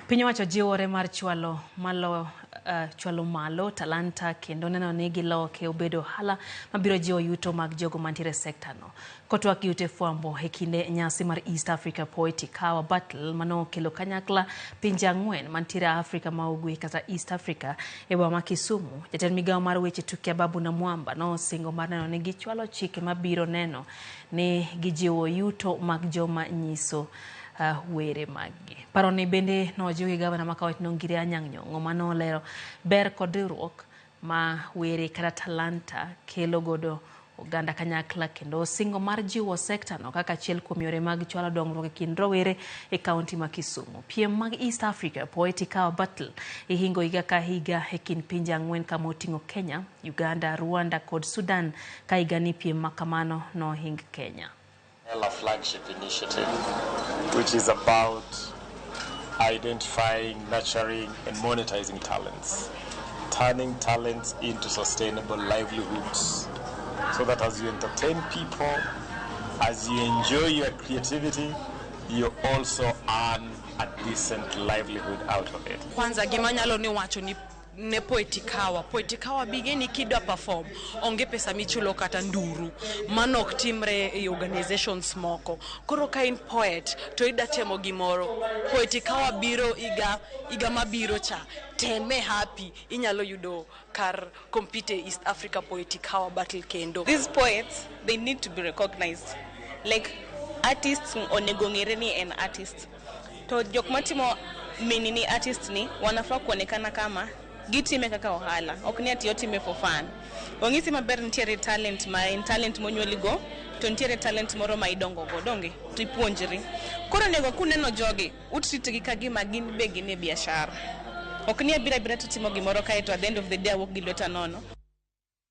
Piny owacho jiwore mar chwalo malo talanta kendo neno ni giloke obedo ohala mabiro jiwo yuto mag jogo mantiere e sekta no. Kotwak gi ute fwambo e kinde nyasi mar East Africa Poetic Hour Battle manokelo kanyakla pinje ang'wen mantiere Afrika ma Ugwe kata East Africa e boma ma Kisumu, jatend migawo mar weche tuke Ababu Namwamba nosingo mar neno ni gichwalo chike mabiro neno ni gijiwo yuto mag joma nyiso were maggi. Paroni bende nojiw gi gavana ma kaunti no Ngire Anyang' Nyong'o manolero ber kod riwruok ma were kata talanta kelo godo oganda kanyakla kendo singo mar jiwo sekta no kaka achiel kuom yore mag chwalo dongruok e kind rowere e kaunti ma Kisumu. Piem mag East Africa Poetic Hour Battle ihingo higa ka higa e kind pinje ang'wen kama oting'o Kenya, Uganda, Rwanda kod Sudan ka higani piem ma kamano nohing Kenya. A flagship initiative, which is about identifying, nurturing, and monetizing talents, turning talents into sustainable livelihoods, so that as you entertain people, as you enjoy your creativity, you also earn a decent livelihood out of it. Kwanza gima nyalo ni wacho ni ne Poetic Hour. Poetic Hour bige ni kidwa perform onge pesa michulo kata nduru. Mano ok timre e organizations moko. Koro ka in poet to ida temo gimoro. Poetic Hour biro higa higa mabiro cha. Teme happy inyalo yudo kar compete e East Africa Poetic Hour Battle kendo. These poets, they need to be recognized. Like artists onego ng'ere ni en artist. To jok matimo minini artist ni wanafaa kuonekana kama gitime kaka ohala, ok ni ati otime for fun. Ong'isi maber nitiere talent ma en talent monyuoli go, to nitiere talent moro ma idongo go, donge? To ipuonjri. Koro onego kuneno jogi, utreat gi ka gima gin be gin e biashara. Ok ni abira abira to timo gimoro kae to at the end of the day awuok gi lweta nono.